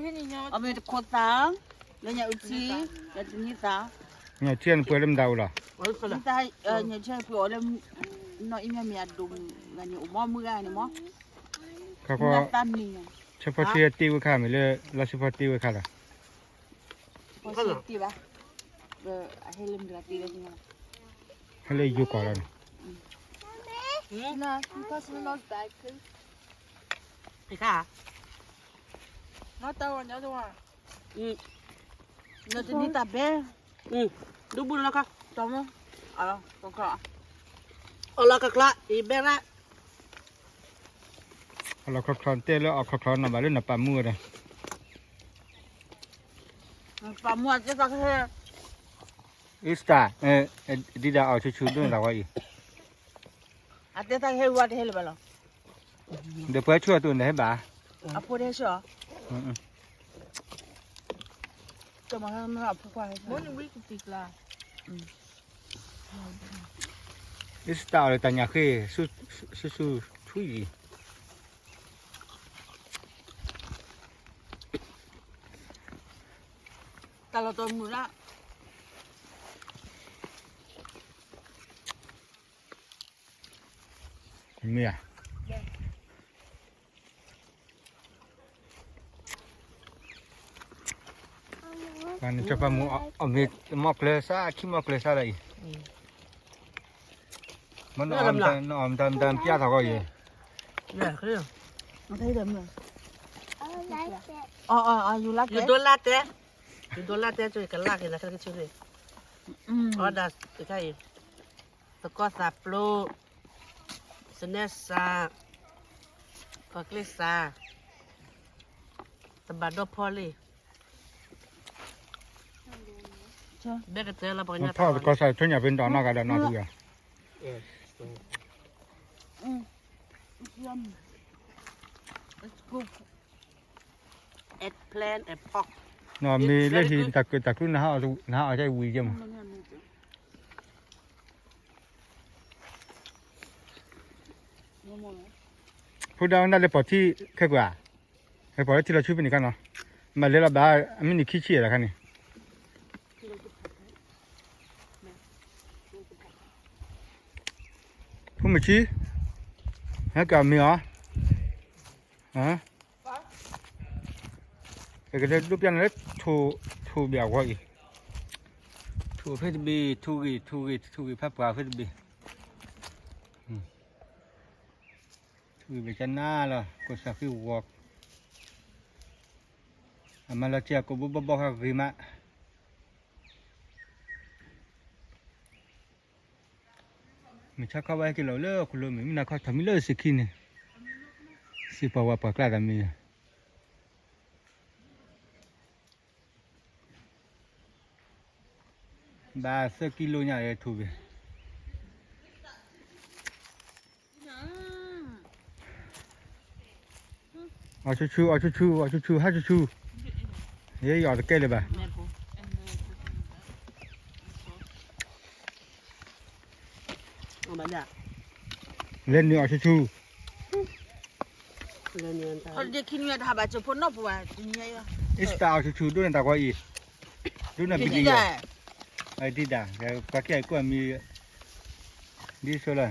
အမ့ၢ်တခိးသး, လၢညၣ်အုၣ်ထံ, ညၣ်တနံၤသး, ညၣ်ထံနပှဲၤလၢမတၤအိၣ်လီၤ, ညၣ်ထံပှဲၤအီၤလၢ, နီၢ်အံၤမ့ၢ်မ့ၢ်အဒိၣ်မုၣ်ဂၤန့ၣ် အိၣ်မီမုၢ်ဂၤန့ၣ်မီၢ်, ခီခီ, ဆၢဖီထံတ့ဝဲခါမ့ၢ်လၢ လါဆၢဖီတ့ဝဲခါလီၤ, တ့ဘၣ်, အဟဲလၢမတၤတ့လၢ, ဟဲလၢယိၤကီၢ်လီၤန့ၣ်, ခါ, နတၢ်ဝဲညါတဝါ, နတနံၤတၢ်ဘဲ, ဒူဘူလီၤခါ, အီၣ်လီၤခီခီ, အီၣ်လီၤခီခီ, အံၤဘဲရၣ်, အီၣ်လီၤခီခီတဲလၢအီၣ်ခီခီနီၢ်ဘၣ်လၢနပာ်မူဝဲဒီး, ပာ်မူအတဲသးကဟဲ, Easter, Adidas အီၣ်ဆူၣ်ဆူၣ်ဒိၣ်န့ၢ်တၢ်ဝဲအံၤ, အတဲသးကဟဲဝဲတဟဲလၢၤဘၣ်လီၤ, ဒီးပှၤဆူၣ်အတူၢ်န့ၣ်ဟဲဘၣ်, အဖိတဟဲဆူၣ်, တမၤဟဲမ့ၢ်အဖိခွါဟဲဆူၣ်, Easter အီၣ်လၢတၢ်ညၣ်ဃ့, ဆူၣ်ဆူၣ်ဆူၣ်အံၤ တၢ်လီၤတီၤမုၢ်လၢ်, မ့ၢ်ဧါ, ပှၤန့ၣ်ကၠီၤပၤမူ အမ့ၢ်မီၢ်ကျၢၤစၢ် ခံမီၢ်ကျၢၤစၢ်လီၤအံၤ, မ့ၢ်နအီၣ်မတၤမတၤပျၢ်ထီၣ်ဂီၢ်အံၤ, ယဒိလၢတဲ, ယဒိလၢတဲ ကလၢ်က့ၤနၤခဲကဆူၣ်န့ၣ်, အီဒၣ်တခါအံၤ, သကီၢ်သးပျိ, စနဲစး, ကီၢ်ကျ့စး, တဘၣ်ဒီဖီလံ, ဘဲကတၢၢ်လီၤပှၤညါထီၣ်သကီၢ်စး ဆိညၣ်ပ့ၤနီၣ်ဂၤဒီးနီၢ်ထူဂၤ Eggplant and pork. နီၢ်မ့ၢ်လၢဟံၣ်တၢ်ကၢၣ်တၢ်ကျူ နဟးအီၣ်ကဲဝံၤယဲမး, ဖိဒါဝဲဒၣ်လၢပီၢ်ထံခဲကွၢ်, ဟဲပီၢ်လၢထံလီၤဆူဖဲန့ၣ်ခါနီၤ, မၤလဲၤလီၤဘၣ် အမ့ၢ်နံၣ်ခံဆံလီၤခါန့ၣ်, ဖိမုၣ်ဆံ, ဟဲကမ့ၢ်အီၤ, ကဒဲဒိးပျၢ်နၤလၢ ထိၣ်ဘၣ်အဂီၢ်အံၤ, ထိၣ်ဖဲတဘ့ၣ် ထိၣ်ဂ့ၤ ထိၣ်ဂ့ၤ ထိၣ်ဂ့ၤဖးပှၢ်ဖဲတဘ့ၣ်, ထိၣ်ဂ့ၤဘၣ်ကနၣ်လီၤ ကီၢ်စၢ်ဃ့ဝီၤ, အမၤလီၤတံၢ်အကိာ်ဘိဘီဘီဃါဂ့ၤမး မုၢ်ဆါခီဘၣ်ဟဲက့ၤလီၤလၢဟီၣ်ခိၣ်လိၤ မုၢ်မုၢ်နၤခီ ထီၣ်မံလၢစ့ၢ်ခံန့ၣ်, စ့ၢ်ပှၤဝၤပှၤကျါသးမံယၤ, ဘၣ်သၢကံလိညါထိၣ်ဘ့ၣ် အီၣ်ဆူၣ်ဆူၣ် အီၣ်ဆူၣ်ဆူၣ် အီၣ်ဆူၣ်ဆူၣ် ဟးဆူၣ်ဆူၣ်, ယအီၣ်တကဲလၢၤဘၣ်, လဲၤနုာ်အီၣ်ဆူၣ်ဆူၣ်, Easter အီၣ်ဆူၣ်ဆူၣ် ဒိၣ်န့ၢ်တၢ်ဂီၤအံၤ, ဒိၣ်န့ၢ်ပယီၤ, ဒ်ဒၣ် ပှၤကဲအံၤကွၢ်မံၤ, ဒ်ဆိလၢ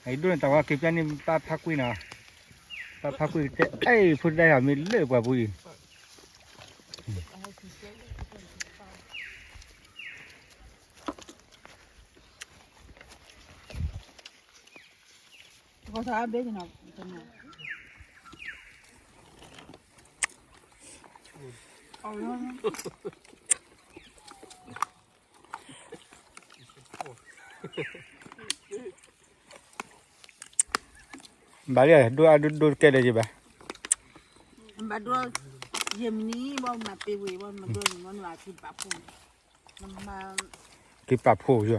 ဒိၣ်န့ၢ်တၢ်ဂီၤက့ၤပျၢ်န့ၢ်ပၢ်ဖးကွံနီၤ, ပၢ်ဖးကွံကတဲ အဲၣ် ဖိတဒၣ်ဟးမ့ၢ်လၢပှၤပူၤအံၤ ဘၣ်လံ ဒိၣ်အဒိၣ်ဒိၣ်တကဲလၢၤယဘၣ်, ဘၣ်ဒိၣ် ယမနံၤ ဘၣ်မၤပ့ၤဝ့ၤ ဘၣ်မၤဒိၣ်န့ၣ် မ့ၢ်နဘၣ်က့ၤပာ်ဖှိၣ်, က့ၤပာ်ဖှိၣ်ယ